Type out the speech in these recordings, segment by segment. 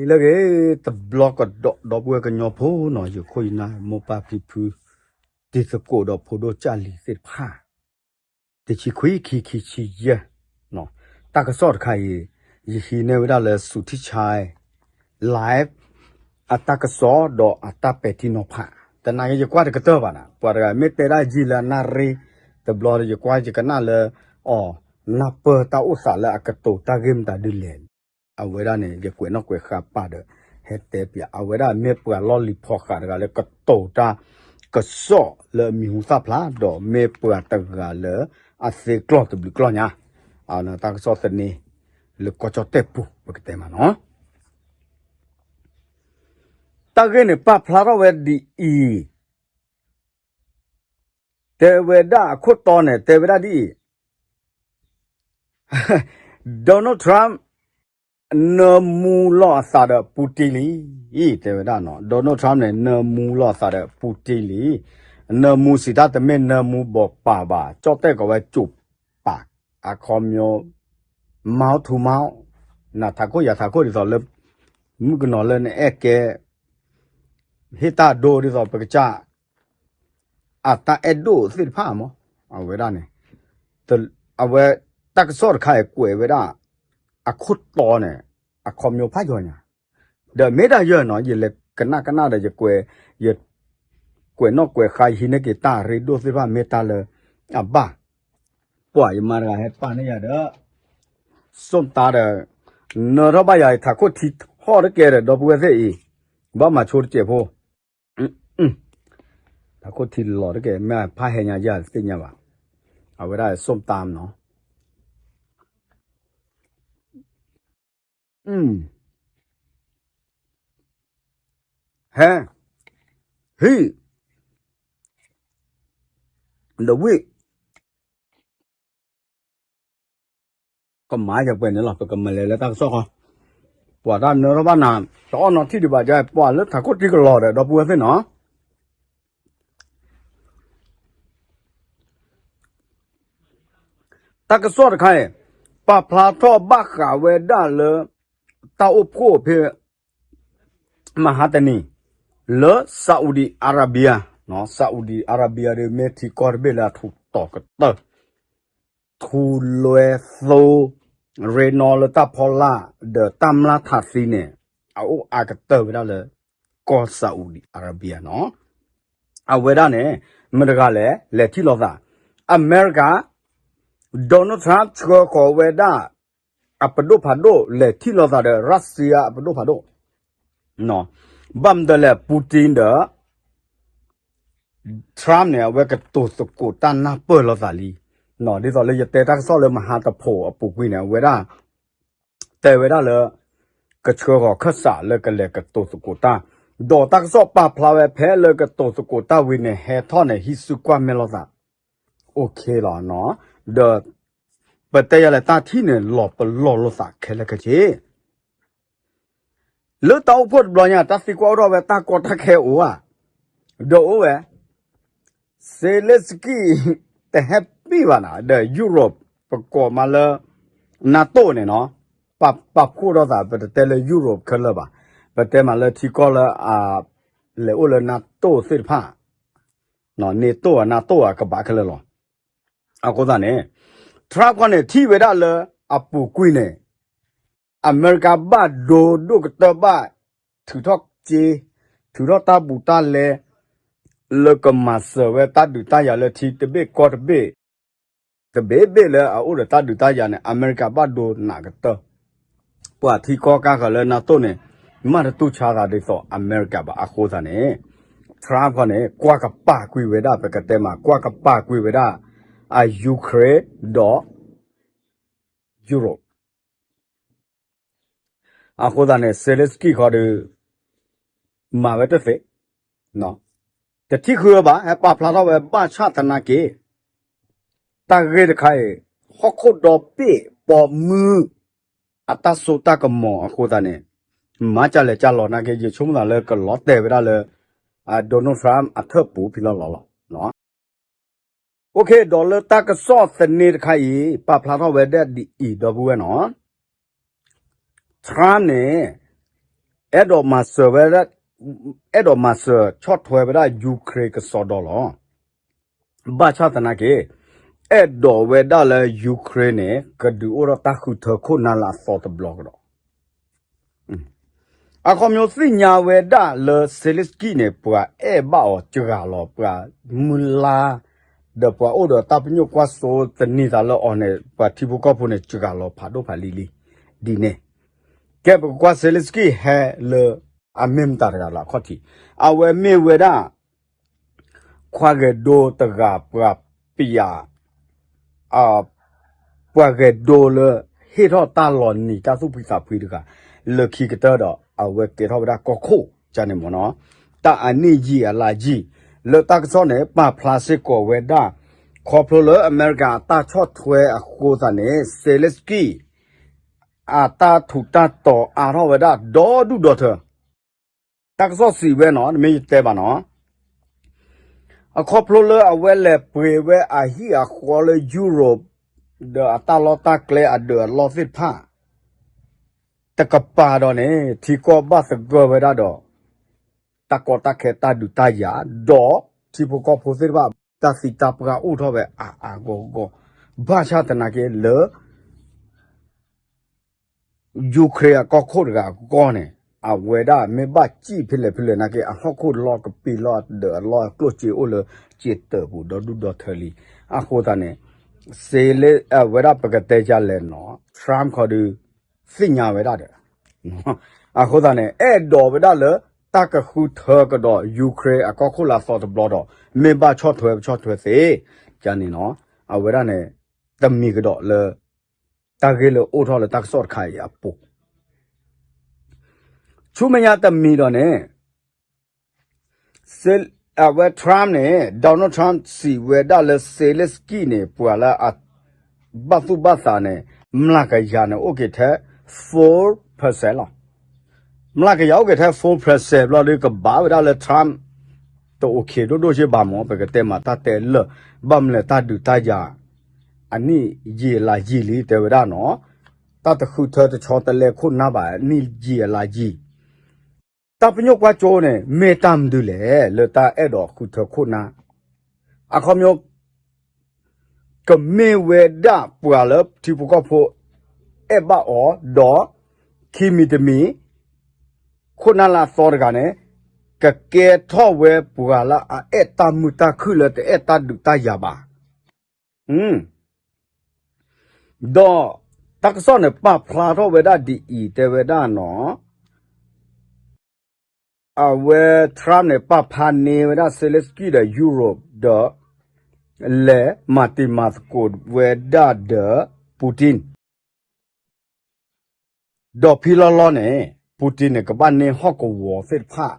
လၢဂ့ၤ တဘျီကဒီး ဒီပုၢ်ဝဲၢ်ကညီဖိနီၤ ယခိၣ်ယနၢ် မိၢ်ပၢ်ဖံဖု တံၤသကိးဒီးဖိဒိၣ်ကၢ်လံၤသ့ၣ်တဖၣ် တဆံခွံခံခံဆံယဲၢ် တၢ်ကစီၣ်တခါအံၤ ယဟံးန့ၢ်ဝဲဒၣ်လၢ Suthichai Live အတၢ်ကစီၣ်ဒီးအတၢ်ပဲာ်ထံနီၤဖး တနာ်က့ယကွၢ်တကတၢၢ်ဘၣ်နၤ ပှၤတဂၤမ့ၢ်တဲဒၣ်ယံာ်လၢအနၣ်ရ့ တဘျီယကွၢ်ယကနၣ်လၢ အီၤ နၢ်ပၢၢ်တၢ်အိၣ်သးလၢအကတိၤတၢ်ဂ့ၢ်မတၤဒ်လဲၣ် အဝဲဒၣ်န့ၣ် ယကွဲးနီၣ်ကွဲးဃါပာ်ဒီး ဟဲတဲပၠး အဝဲဒၣ်မ့ၢ်ပှၤလီၢ်လံၤဖီဃးတဂၤလၢကတိၤတၢ်ကစီၣ်လၢအမံၤဟူသၣ်ဖျါ ဒီးမ့ၢ်ပှၤတဂၤလၢအသ့ကျီၢ်တဘျုးကျီၢ်ညါ တၢ်ကစီၣ်သန့ လၢကီၢ်ကၠီၣ်တဲၣ်ပူၤ ပကတဲမးနီၤ တၢ်ဂ့ၢ်န့ၣ်ပာ်ဖျါထီၣ်ဝဲဒ်အံၤ တဲဝဲဒၣ်အခိၣ်တီန့ၣ် တဲဝဲဒၣ်ဒ်အံၤ Donald Trump နၢမူလီၤအသးဒီး Putin လံ တဲဝဲဒၣ်နီၤ Donald Trump န့ၣ် နၢမူလီၤအသးဒီး Putin လံ နၢမူစံးတၢ်တမ့ၢ်နၢမူဘိးပၢ်ဘၣ် ကၠီၣ်တဲၣ်ကီးဝဲကၠိးပာ် အခီပညီ mouth to mouth နထးခိၣ်ယၤထးခိၣ်ဒ်သိးလၢ မုၣ်ကနီၤလၢနအဲၣ်ကဲ ဟ့ၣ်တၢ်ဒိဒ်သိးပကစၢ် အတၢ်အဲၣ်ဒိၣ်သ့ၣ်တဖၣ်မး အဝဲဒၣ်န့ၣ် အဝဲ တၢ်ကစီၣ်တခါအံၤကွဲးဝဲဒၣ် အခိၣ်တီန့ၣ် အခီပညီဖးယိာ်ညါ ဒီးမ့ၢ်တၢ်ယဲၢ်နီၤ ယလဲၤကနၣ်ကနၣ်ဒီး ယကွဲးနီၣ်ကွဲးဃါ ယဟံးန့ၢ်က့ၤတၢ်ရ့ဒိၣ်သ့ၣ်တဖၣ် မ့ၢ်တၢ်လၢအဘၣ် ပှၤယမါတဂၤဟဲပာ်န့ၢ်ယၤဒီး စိၢ်တၢ်ဒီး နၢထီၣ်ဘၣ်ယၤ ထးခိၣ်ထံထီၣ်တကဲဒီး ဒီပုၢ်ဝဲၢ်သ့ၣ်အံၤ ဘၣ်မၤဆိတစဲးဖိ ထးခိၣ်ထံလီၤတကဲ မ့ၢ်ဖးဟဲညါယၤသ့ၣ်ညါဘၣ် အဝဲဒၣ်စိၢ်တၢ်နီၤ ဟဲ ဟံၣ် ဒီးဝံၣ် ကမၤယပှဲၤန့ၣ်လီၤ ပကမၤလဲၤလၢတၢ်ကစီၣ်ဃီ ပှၤတၢ်နၢထီၣ်ဘၣ်နၤ တအီၣ်နီၤထံၣ်ဒံးဘၣ် ပှၤလၢထးခိၣ်ထံကလီၤဒီး ဒီပုၢ်ဝဲၢ်သ့ၣ်နီၤ တၢ်ကစီၣ်တခါအံၤ ပာ်ဖျါထီၣ်ဘၣ်ဃးဝဲဒၣ်လၢ တၢ်အိၣ်ဖှိၣ်ဖဲ မဟါတနံၤ လၢ Saudi Arabia, Saudi Arabia ဒီး မ့ၢ်ထံကီၢ်တဘ့ၣ်လၢအထူးတီၤကတၢၢ် ထူလွဲသိ ရ့နီၣ်လၢတၢ်ဖီလာ် ဒီးတၢ်မျၢ်ထးသံန့ၣ် အအိၣ်အါကတၢၢ်ဝဲဒၣ်လၢ ကီၢ် Saudi Arabia နီၤ အဝဲဒၣ်န့ၣ် မတၤတဂၤလဲၣ် လဲၤထံၣ်လိာ်သး အမဲရကၤ Donald Trump ဆှၢဃီၤဝဲဒၣ် အပဒိၣ်ဖးဒိၣ် လဲၤထံၣ်လိာ်သးဒီး Russia အပဒိၣ်ဖးဒိၣ် ဘၣ်မနုၤလဲၣ် Putin ဒီး Trump န့ၣ် အဝဲကတိၤသကိးတၢ်နၢ်ပၢၢ်လိာ်သးလံ ဒ်သိးလၢယတဲတၢ်ကစီၣ်လၢမဟါတဖိးအပူၤကွံာ်န့ၣ် အဝဲဒၣ် တဲဝဲဒၣ်လၢ ကဆှၢဃီၤခၢၣ်စးလၢကလဲၤကတိၤသကိးတၢ် ဒီးတၢ်ကစီၣ်ပာ်ဖျါဝဲဖဲလၢကတိၤသကိးတၢ်ဝံၤန့ၣ် ဟဲထီၣ်န့ၣ် ဟံးစုကွၢ်မဲာ်လိာ်သး OK လီၤနီၤ ဒီး ပတဲယၤလဲၣ်တၢ်ထံၣ်န့ၣ် လီၤပလီၢ်လိာ်သးခဲလၢာ်ခဲဆ့ လၢတၢ်အိၣ်ဖှိၣ်တဘျီညါ တၢ်သံကွၢ်အိၣ်ထီၣ်ဝဲတၢ်ကီတၢ်ခဲအိၣ်ဧါ ဒီးအိၣ်ဝဲ Zelensky တဟဲပံၣ်ဘၣ်နၤ ဒီး Europe ပကိးမးလၢ NATO န့ၣ်နီၤ ပာ်ဖှိၣ်ထီၣ်သး ပတတဲလၢ Europe ခဲလၢာ်ဘၣ် ပတဲမးလၢထံကီၢ်လၢအ လဲၤအိၣ်လၢ NATO သ့ၣ်တဖၣ် NATO ဧါ NATO ဧါ ကဘၣ်ခဲလၢာ်လီၤ အဃိသတးန့ၣ် Trump ခီန့ၣ် ထံၣ်ဝဲဒၣ်လၢအပူၤကွံာ်န့ၣ် အမဲရကၤဘၣ်ဒိဒိၣ်ကတၢၢ်ဘၣ် ထုးထီၣ်စ့ ထုးထီၣ်တၢ်ဘူးတၢ်လဲ လၢကမၤစၢၤဝဲတၢ်ဒုးတၢ်ယၤလၢထံတဘ့ၣ်ကီၢ်တဘ့ၣ် တဘ့ၣ်ဘ့ၣ်လၢအအိၣ်ဒီးတၢ်ဒုးတၢ်ယၤန့ၣ် အမဲရကၤဘၣ်ဒိနးကတၢၢ် ပှၤထံကီၢ်ကါဃၢၤလၢ NATO န့ၣ် မ့ၢ်တတူၢ်ဆါသးဒ်သိးအမဲရကၤဘၣ်အဃိသတးန့ၣ် Trump ခီန့ၣ် ကွၢ်ကပာ်ကွံာ်ဝဲဒၣ် ပကတဲမး ကွၢ်ကပာ်ကွံာ်ဝဲဒၣ် အ Ukraine ဒီး Europe အဃိသတးန့ၣ် Zelensky ခီဒီး မၤဝဲတသ့ တထံၣ်ဃုာ်ဝဲဘၣ် ဟဲပာ်ဖျါထီၣ်ဝဲဘၣ်ဆၣ်သနာ်က့ တၢ်ဂ့ၢ်တခါအံၤ ဟီၣ်ခိၣ်ဒီဘ့ၣ်ပိာ်မုၣ် အတၢ်စိတၢ်ကမီၤအဃိသတးန့ၣ် မၤကလဲၤကလီၤနာ်က့ ယဆိကမိၣ်သးလၢကလီၤတဲာ်ဝဲဒၣ်လၢ Donald Trump အထၢၣ်ပူၤဖဲလီၤလီၤလီၤ. OK ဒီးလၢတၢ်ကစီၣ်သန့တခါအံၤ ပာ်ဖျါထီၣ်ဝဲဒၣ်ဒ်အံၤ ဒီပုၢ်ဝဲၢ်နီၤ Trump န့ၣ် အဲၣ်ဒိးမၤစၢၤဝဲဒၣ်, အဲၣ်ဒိးမၤစၢၤဆီၣ်ထွဲဝဲဒၣ် Ukraine ကစီဒီလီၤ. ဘၣ်ဆၣ်သနာ်က့ အဲၣ်ဒိးဝဲဒၣ်လၢ Ukraine န့ၣ် ကဒုးအိၣ်ထီၣ်တၢ်ဃုထၢခိၣ်နၢ်လၢအသီတဘျီကဒီး အခီပညီသ့ၣ်ညါဝဲဒၣ်လၢ Zelensky န့ၣ် ပှၤအဲၣ်ဘၣ်အီၤစှၤလီၤ, ပှၤမုၢ်လါ ဒီးပှၤအိၣ်ဒီးတၢ်ပညိၣ်ကွၢ်စိသန့ၤသးလၢအီၤန့ၣ် ပှၤထံဖိကီၢ်ဖိန့ၣ် စှၤလီၤဖးဒိၣ်ဖးလံၤလံ ဒ်န့ၣ်. ကဲ ပကကွၢ် Zelensky ဟဲလၢအမ့ၢ်မတၤတဂၤလၢအခီၣ်ထံး, အဝဲမ့ၢ်ဝဲဒၣ် ခွါဂဲၤဒိတဂၤ ပှၤပယၤ ပှၤဂဲၤဒိလၢ ဟ့ၣ်ထီၣ်တၢ်လီၤနံၤတၢ်သူၣ်ဖှံသးဖှံတဂၤ လၢခံကတၢၢ်ဒီး အဝဲကဲထီၣ်ဝဲဒၣ်ကီၢ်ခိၣ်န့ၣ်မ့ၢ်နီၤ, တၢ်အနံၣ်ယံာ်အလါယံာ် လၢတၢ်ကစီၣ်န့ၣ် ပာ်ဖျါစ့ၢ်ကီးဝဲဒၣ် ခီဖျိလၢအမဲရကၤအတၢ်ဆီၣ်ထွဲအဃိသတးန့ၣ် Zelensky အတၢ်ထူးတၢ်တီၤအါထီၣ်ဝဲဒၣ်ဒီဒူၣ်ဒီထၢ တၢ်ကစီၣ်စံးဝဲနီၤ တမ့ၢ်ယတဲဘၣ်နီၤ, အခီဖျိလၢအဝဲလဲၤပှ့ၤဝဲအဟံၣ်အဃီလၢ Europe ဒီးအတၢ်လီၢ်တၢ်ကျဲအဒၢးအလီၢ်သ့ၣ်တဖၣ် တကပၤဒီးန့ၣ် ထံကီၢ်ဘၣ်သဂၢၢ်ဝဲဒၣ်ဒီး တၢ်ကီတၢ်ခဲတၢ်ဒုးတၢ်ယၤ ဒီးထံဖိကီၢ်ဖိသ့ၣ်တဖၣ် တၢ်သံတၢ်ပှၢ်အိၣ်ထီၣ်ဝဲအါအါဂီၢ်ဂီၢ်, ဘၣ်ဆၣ်သနာ်က့လၢ Ukraine အကီၢ်ခိၣ်တဂၤအဂီၢ်န့ၣ် အဝဲဒၣ်မ့ၢ်ဘၣ်စံၣ်ဖဲလဲၣ်ဖဲလဲၣ်နာ်က့ အဟီၣ်ခိၣ်လီၢ်ကပံာ်လီၢ်အဒၢးအလီၢ်အကျိၣ်စ့အိၣ်လၢစ့တၢးပူၤဒီဒူၣ်ဒီထၢလံ. အဃိသတးန့ၣ် စ့လ့ အဝဲဒၣ်ပကတဲယၤလဲၣ်နီၤ Trump ခီဒုး သ့ၣ်ညါဝဲဒၣ်ဒီး အဃိသတးန့ၣ် အဲၣ်ဒိးဝဲဒၣ်လၢ တၢ်ကဃုထၢကဒီး Ukraine အကီၢ်ခိၣ်လၢအသီတဘျီဒီး မ့ၢ်ဘၣ်ဆီၣ်ထွဲပဆီၣ်ထွဲသ့ ကန့ၣ်နီၤ အဝဲဒၣ်န့ၣ် တမံၤကဒီးလၢ တၢ်ဂ့ၢ်လၢအိၣ်ထီၣ်လၢတၢ်ကစီၣ်တခါအံၤအပူၤ ဆူမဲာ်ညါတမံၤဒီးန့ၣ် အဝဲ Trump န့ၣ် Donald Trump စံးဝဲဒၣ်လၢ Zelensky န့ၣ် ပှၤလၢအ ဘၣ်သူၣ်ဘၣ်သးန့ၣ် မျးကယၤန့ၣ် အိၣ်က့ၤထဲ four percent လီၤ. မျးကယၤအိၣ်က့ၤထဲ four percent ဘျီဒီးကဘၣ်ဝဲဒၣ်လၢ Trump တအိၣ်ခ့ဒိၣ်ဒိၣ်စ့ၢ်ဘၣ်မ့ၢ် ပကတဲမၤတၢ်တဲလၢာ် ဘၣ်မနုၤလဲၣ်တၢ်ဒုးတၢ်ယၤ အနံၣ်ယံာ်အလါယံာ်လံတဲဝဲဒၣ်နီၤ တၢ်တဃုထၢတဆီတလဲခိၣ်နၢ်ဘၣ် အနံၣ်ယံာ်အလါယံာ် တၢ်ပညိၣ်ကွၢ်စိန့ၣ် မ့ၢ်တၢ်မနုၤလဲၣ် လၢတၢ်အဲၣ်ဒိးဃုထၢခိၣ်နၢ် အခီပညီ ကမ့ၢ်ဝဲဒၣ်ပှၤလၢထံဖိကီၢ်ဖိ အဲၣ်ဘၣ်အီၤ ဒီး ခံမံၤတမံၤ ခိၣ်နၢ်လၢအသီတဂၤန့ၣ် ကကဲထီၣ်ဝဲပှၤလၢအအဲၣ်တၢ်မုာ်တၢ်ခုၣ်လၢတအဲၣ်တၢ်ဒုးတၢ်ယၤဘၣ် ဒီးတၢ်ကစီၣ်န့ၣ် ပာ်ဖျါထီၣ်ဝဲဒၣ်ဒ်အံၤ တဲဝဲဒၣ်နီၤ အဝဲ Trump န့ၣ် ပာ်ဖျါန့ၢ်ဝဲဒၣ် Zelensky ဒီး Europe ဒီး လဲၤမၤတံၤမၤသကိးဝဲဒၣ်ဒီး Putin ဒီးဖဲလီၤလီၤန့ၣ် Putin န့ၣ် ကဘၣ်န့ၢ်ဟီၣ်ကဝီၤသ့ၣ်တဖၣ်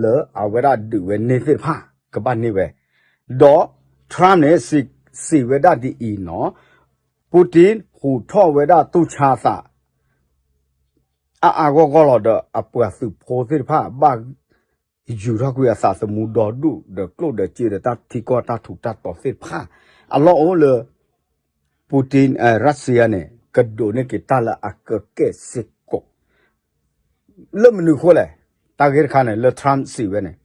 လၢအဝဲဒၣ်ဒုးဝဲန့ၢ်သ့ၣ်တဖၣ် ကဘၣ်န့ၢ်ဝဲ, ဒီး Trump န့ၣ် စံးဝဲဒၣ်ဒ်အံၤနီၤ, Putin ဟူးထီၣ်ဝဲဒၣ်တူၢ်ဆါသး အါအါဂီၢ်ဂီၢ်လီၤဒီး အပှၤသုးဖိသ့ၣ်တဖၣ် ဘၣ်ယူၤထီၣ်ကွံာ်အသးသမူဒီဒူၣ်ဒီးကျိၣ်ဒီးစ့ဒီးတၢ်ထံကီၢ်တၢ်ထူးတၢ်တီၤသ့ၣ်တဖၣ် အလီၢ်အိၣ်လၢ Putin Russia န့ၣ် ကဒိးန့ၢ်က့ၤတၢ်လၢအကကဲစ့ၢ်ကီး လၢမနုၤအဃိလဲၣ်, တၢ်ဂ့ၢ်တခါန့ၣ် လၢ Trump စံးဝဲန့ၣ်,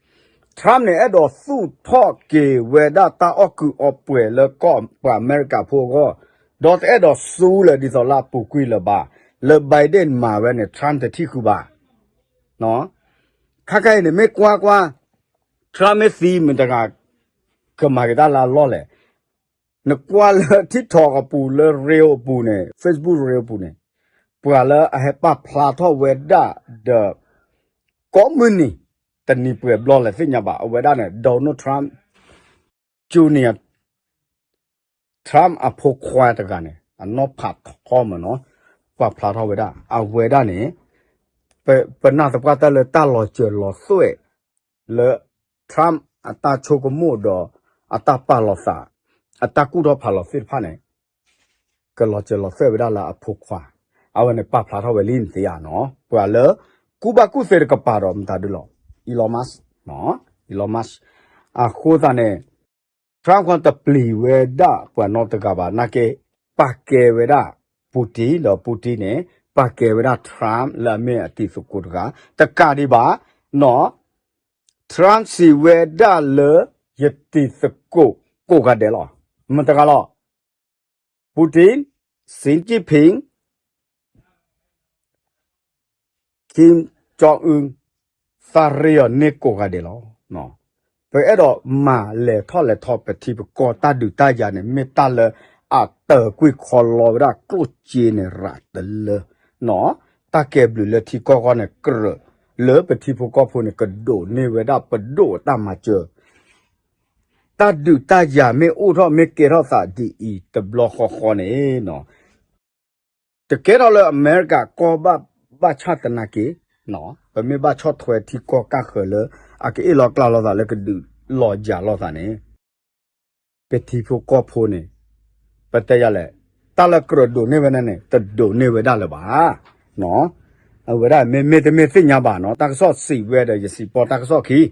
Trump န့ၣ် အဲၣ်ဒိးသူၣ်ထီၣ်က့ၤဝဲဒၣ်တၢ်အီၣ်ကုးအီပှဲၤလၢကီၢ်ပှၤအမဲရကၤဖိအဂီၢ်, ဒီးတအဲၣ်ဒိးစူလၢၤဒ်သိးလၢအပူၤကွံာ်လၢၤဘၣ်, လၢ Biden မၤဝဲန့ၣ် Trump တထံၣ်ဃုာ်ဘၣ်. ခါခဲအံၤန့ၣ် မ့ၢ်ကွၢ်ကွၢ် Trump မ့ၢ်သံမတၤတဂၤ ကမၤက့ၤတၢ်လၢအလီၢ်လဲၣ်. နကွၢ်လၢ TikTok အပူၤ လၢ reel အပူၤန့ၣ် Facebook reel အပူၤန့ၣ် ပှၤလၢအဟဲပာ်ဖျါထီၣ်ဝဲဒၣ်ဒီး ကိးမုၢ်နံၤ တနံၤပှဲၤဘျီလဲၣ်သ့ၣ်ညါဘၣ် အဝဲဒၣ်န့ၣ် Donald Trump Junior Trump အဖိခွါတဂၤန့ၣ် အနီၢ်ဖးထီမးနီၤ ပာ်ဖျါထီၣ်ဝဲဒၣ် အဝဲဒၣ်န့ၣ် ပနၢ်သပှၢ်တၢၢ်လၢတၢ်လီၤစၢၤလီၤသွဲၣ်လၢ Trump အတၢ်ဆိကမိၣ်ဒီး အတၢ်ပာ်လီၤသး အတၢ်ကူၣ်ထီၣ်ဖးလီၤသ့ၣ်တဖၣ်န့ၣ် ကလီၤစၢၤလီၤသွဲၣ်ဝဲဒၣ်လၢအဖိခွါ အဝဲန့ၣ်ပာ်ဖျါထီၣ်ဝဲလံနသ့ဧါနီၤ ပှၤလၢ ကူၣ်ဘၣ်ကူၣ်သ့တကပၤဒီးမတၤဒုလီၤ Elon Musk Elon Musk အဃိသတးန့ၣ် Trump ခီတပျံၤဝဲဒၣ်ပှၤနီတဂၤဘၣ် နာ်က့ ပာ်ကဲဝဲဒၣ် Putin ဒီး Putin န့ၣ် ပာ်ကဲဝဲဒၣ် Trump လၢအမ့ၢ်အတံၤသကိးတဂၤ တကးဒံးဘၣ် နီၢ် Trump စံးဝဲဒၣ်လၢ ယတံၤသကိးကိးဂၤဒဲးလီၤ. မတၤတဂၤလီၤ. Putin, Xi Jinping, Kim Jong Un သးရ့အီၤန့ၢ်ကိးဂၤဒဲးလီၤ. ပအဲၣ်ဒိးမၤလဲၤထီၣ်လဲၤထီပထံပကီၢ်တၢ်ဒုးတၢ်ယၤန့ၣ် မ့ၢ်တၢ်လၢအတၢၤကွံာ်ခီလီဝဲဒၣ်ကျိၣ်စ့န့ၣ် ရးတလၢ နီၢ် တၢ်ကဲဘျုးလၢထံကီၢ်ခီန့ၣ် ကြၢးလၢပထံဖိကီၢ်ဖိန့ၣ် ကဒိးန့ၢ်ဝဲဒၣ်ပဒိၣ်အတၢ်မၤစၢၤ တၢ်ဒုးတၢ်ယၤမ့ၢ်အိၣ်ထီၣ်မ့ၢ်ကဲထီၣ်သးဒ်အံၤတဘျီဃီဃီန့ၣ် တကဲထီၣ်လၢအမဲရကၤကီၢ်ဘၣ်ဘၣ်ဆၣ်သနာ်က့ ပမ့ၢ်ဘၣ်ဆီၣ်ထွဲထံကီၢ်ကၢ်ဃၢၤလၢ အကအ့ၣ်လိာ်ကျါလိာ်သးလၢကဒုးလီၤယၤလိာ်သးန့ၣ် ပထံဖိကီၢ်ဖိန့ၣ် ပတဲယၤလဲၣ် တၢ်လၢကြၢးဒိးန့ၢ်ဝဲဒၣ်န့ၣ် တဒိးန့ၢ်ဝဲဒၣ်လၢၤဘၣ်. အဝဲဒၣ်မ့မ့ၢ်တမ့ၢ်သ့ၣ်ညါဘၣ်နီၢ် တၢ်ကစီၣ်စံးဝဲဒီး ယစံးပီတၢ်ကစီၣ်ခံ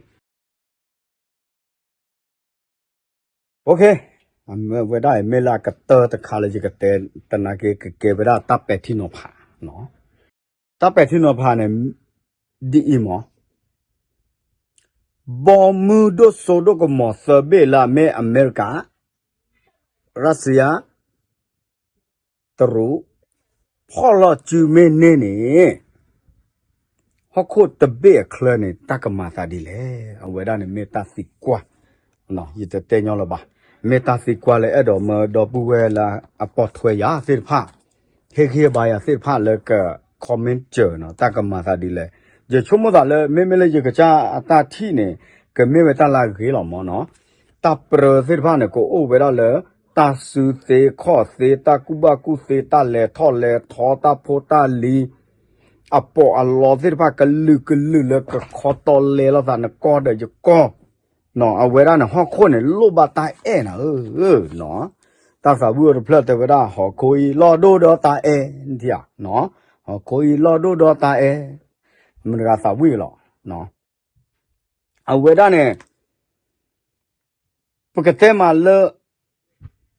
အဝဲဒၣ်မ့ၢ်လၢအကတၢၢ်တခါလၢယကတဲသနာ်က့ ကကဲဝဲဒၣ်တၢ်ပဲာ်ထံနီၤဖး တၢ်ပဲာ်ထံနီၤဖးန့ၣ် ဒ်အံၤမး ဘီမုၢ်ဒိၣ်စိဒိၣ်ကမီၤသၢဘ့ၣ်လၢအမ့ၢ်အမဲရကၤ ရၢၡံယါ တရူး ဖီၣ်လီၤစုမ့ၢ်န့ၢ်န့ၣ် ဟီၣ်ခိၣ်တဘ့ၣ်အချၢန့ၣ် တၢ်ကမၤသးဒ်လဲၣ်. အဝဲဒၣ်န့ၣ်မ့ၢ်တၢ်သံကွၢ် ယတတဲညီလၢၤဘၣ်. မ့ၢ်တၢ်သံကွၢ်လၢအဲၣ်ဒိးမၢဒီပုၢ်ဝဲၢ်လၢအပိာ်ထွဲယၤသ့ၣ်တဖၣ် ဟ့ၣ်ဂံၢ်ဟ့ၣ်ဘါယၤသ့ၣ်တဖၣ်လၢက comment စၢၤနီၤ တၢ်ကမၤသးဒ်လဲၣ်. ယဆိကမိၣ်သးလၢ မ့မ့ၢ်လၢယကစၢ်အတၢ်ထံၣ်န့ၣ် ကမ့ၢ်ဝဲတၢ်လၢအဂ့ၤလီၤမးနီၤ. တၢ်ပြၢသ့ၣ်တဖၣ်န့ၣ် ကအိၣ်ဝဲဒၣ်လၢ တၢ်စုသ့ခီၣ်သ့ တၢ်ကူၣ်ဘၣ်ကူၣ်သ့ တၢ်လဲၤထီၣ်လဲၤထီ တၢ်ဖိတၢ်လံၤ အပီးအလီသ့ၣ်တဖၣ် ကလုာ်ကလုာ်လၢကခီတီလဲလိာ်သး နကီၢ်ဒီးယကီၢ် အဝဲဒၣ်န့ၣ် ဟီၣ်ခိၣ်န့ၣ် လိၣ်ဘၣ်တၢ်အဲၣ်နၤဧၢ တၢ်သးဝံၣ်အိၣ်တဖျၢၣ်တဲဝဲဒၣ် ဟီၣ်ခိၣ်အံၤလီၢ်ဒိၣ်ဒီးတၢ်အဲၣ် နထံၣ်ဧါ, ဟီၣ်ခိၣ်အံၤလီၢ်ဒိၣ်ဒီးတၢ်အဲၣ် မတၤဂၤသးဝံၣ်လီၤ. အဝဲဒၣ်န့ၣ် ပကတဲမးလၢ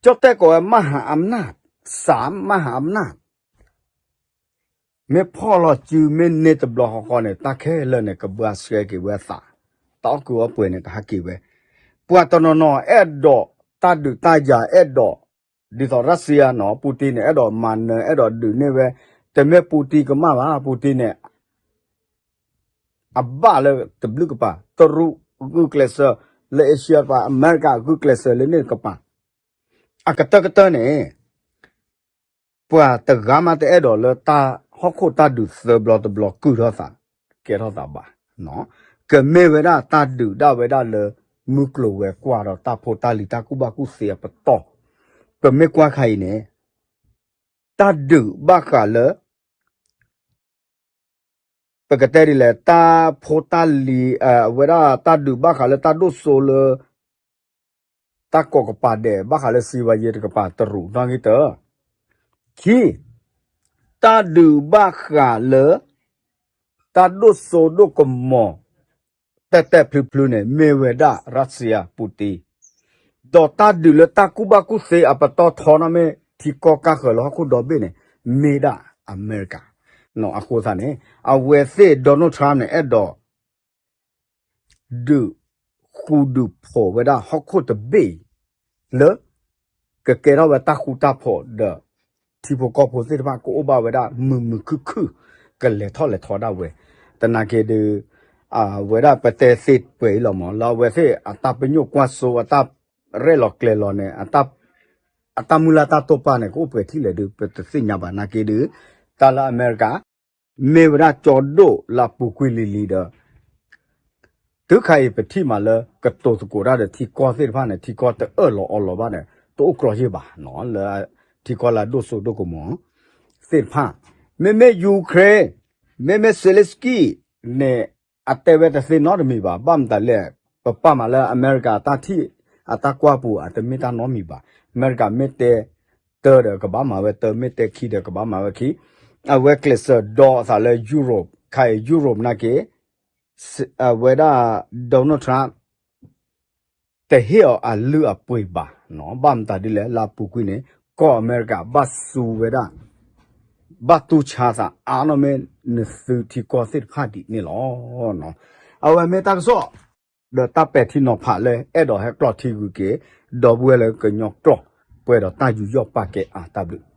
ကၠီၣ်တဲၣ်ကိးဝဲ မဟာအำนาจ သၢ မဟာအำนาจ မ့ၢ်ဖီၣ်လီၤစုမ့ၢ်န့ၢ်တဘျီဃီဃီန့ၣ် တၢ်ခဲလၢာ်န့ၣ် ကဘှါဆှဲက့ၤဝဲအသး, တၢ်အီၣ်ကုၢ်အီပှဲၤန့ၣ် ကဟးက့ၤဝဲ, ပှၤတနီၤနီၤအဲၣ်ဒိးတၢ်ဒုးတၢ်ယၤအဲၣ်ဒိး, ဒ်သိးရၢၡံယါနီၤ ပူတံန့ၣ် အဲၣ်ဒိးမၤနၢၤ အဲၣ်ဒိးဒုးန့ၢ်ဝဲ, တမ့ၢ်ပူတံကမၣ်ဘၣ် ပူတံန့ၣ် အဘၣ်လၢတဘျုးကပၤ, တရူးဂုာ်ကျဲးစၢးလၢ Asia တကပၤ, အမဲရကၤဂုာ်ကျဲးစၢးလၢန့ၣ်တကပၤ, အကတၢၢ်ကတၢၢ်န့ၣ် ပှၤတဂၤမးတအဲၣ်ဒိးလၢတၢ်ဟီၣ်ခိၣ်တၢ်ဒုးသၢဘျီတဘျီကုၢ်ထီၣ်သး, ကဲထီၣ်သးဘၣ်, ကမ့ၢ်ဝဲဒၣ်တၢ်ဒုးဒၣ်ဝဲဒၣ်လၢ မုၢ်ကျိၤဝဲၤကွာ်ဒီးတၢ်ဖိတၢ်လံၤတၢ်ကူၣ်ဘၣ်ကူၣ်သ့အပတီၢ်, ပမ့ၢ်ကွၢ်ခါအံၤန့ၣ် တၢ်ဒုးဘၣ်ဃးလၢ ပကတဲဒ်လဲၣ် တၢ်ဖိတၢ်လံၤ အဝဲဒၣ်တၢ်ဒုးဘၣ်ဃးလၢတၢ်ဒိၣ်စိလၢ တၢ်ကိးကပၤဒဲး ဘၣ်ဃးလၢစံးဝဲယဲၢ်တကပၤတရူးနီၣ်ဂံၢ်တၢ, ခံ, တၢ်ဒုးဘၣ်ဃးလၢ တၢ်ဒိၣ်စိဒိၣ်ကမီၤ တဲာ်တဲာ်ဖျုးဖျုးန့ၣ် မ့ၢ်ဝဲဒၣ်ရၢၡံယါပူတံ, ဒီးတၢ်ဒုးလၢတၢ်ကူၣ်ဘၣ်ကူၣ်သ့အပတီၢ်ထီနီၣ်မ့ၢ်ထံကီၢ်ကၢ်ဃၢၤလၢဟီၣ်ခိၣ်ဒီဘ့ၣ်န့ၣ် မ့ၢ်ဒၣ်အမဲရကၤ, အဃိသတးန့ၣ် အဝဲသ့ၣ် Donald Trump န့ၣ် အဲၣ်ဒိး ဒုးဃူဒုးဖိးဝဲဒၣ်ဟီၣ်ခိၣ်တဘ့ၣ်အံၤ လၢ ကကဲထီၣ်ဝဲတၢ်ဃူတၢ်ဖိးဒီး ထံဖိကီၢ်ဖိသ့ၣ်တဖၣ်ကအိၣ်ဘၣ်ဝဲဒၣ်မုာ်မုာ်ခုၣ်ခုၣ် ကလဲၤထီၣ်လဲၤထီဒၣ်ဝဲ, သနာ်က့ဒီး အဝဲဒၣ်ပတဲသ့ပှဲၤအံၤလီၤမး လၢအဝဲသ့ၣ်အတၢ်ပညိၣ်ကွၢ်စိ အတၢ်ရဲၣ်လီၤကျဲၤလီၤန့ၣ် အတၢ်မုၢ်လၢ်တၢ်တိာ်ပာ်န့ၣ် ကအိၣ်ပှဲၤထံၣ်လဲၣ်ဒီး ပတသ့ၣ်ညါဘၣ်နာ်က့ဒီး တၢ်လၢအမဲရကၤ မ့ၢ်ဝဲဒၣ်ကၠီဒိၣ်လၢအပူၤကွံာ်လံၤလံၤဒီး တုၤခါအံၤပထံၣ်မးလၢကတိၤသကိးတၢ်ဒီးထံကီၢ်သ့ၣ်တဖၣ်န့ၣ် ထံကီၢ်တအၢၣ်လီၤအီလီၤဘၣ်န့ၣ် တအိၣ်ကြီယံာ်ဘၣ်နီၤ လၢထံကီၢ်လၢအဒိၣ်စိဒိၣ်ကမီၤသ့ၣ်တဖၣ် မ့မ့ၢ် Ukraine မ့မ့ၢ် Zelensky န့ၣ် အတဲဝဲတသ့နီတမံၤဘၣ် ဘၣ်မတၤလဲၣ် ပပာ်မးလၢအမဲရကၤအတၢ်ထံၣ် အတၢ်ကွၢ်ပူၤ အတမ့ၢ်တၢ်နီတမံၤဘၣ် အမဲရကၤမ့ၢ်တဲတၢဒီးကဘၣ်မၤဝဲတၢ မ့ၢ်တဲခံဒီးကဘၣ်မၤဝဲခံ အဝဲကျဲးစၢးဒီးအသးလၢ Europe ခါအံၤ Europe နာ်က့ အဝဲဒၣ် Donald Trump တဟ့ၣ်အီၤအလုၢ်အပှ့ၤဘၣ်နီၤ ဘၣ်မတၤဒ်လဲၣ် လၢအပူၤကွံာ်န့ၣ် ကီၢ်အမဲရကၤဘၣ်စူၤဝဲဒၣ် ဘၣ်တူၢ်ဆါသးအါန့ၢ်မ့ၢ်နသုထံကီၢ်သ့ၣ်တဖၣ်ဒ်န့ၣ်လီၤ. အဝဲမ့ၢ်တၢ်ကစီၣ် ဒီးတၢ်ပဲာ်ထံနီၤဖးလၢအဲၣ်ဒိးဟဲကျိးထံဂုၤက့ၤ ဒီပုၢ်ဝဲၢ်လၢကညီကျိာ် ပှဲၤဒီးတၢ်ယူးယီၣ်ပာ်ကဲအါတၢ်ဘျုး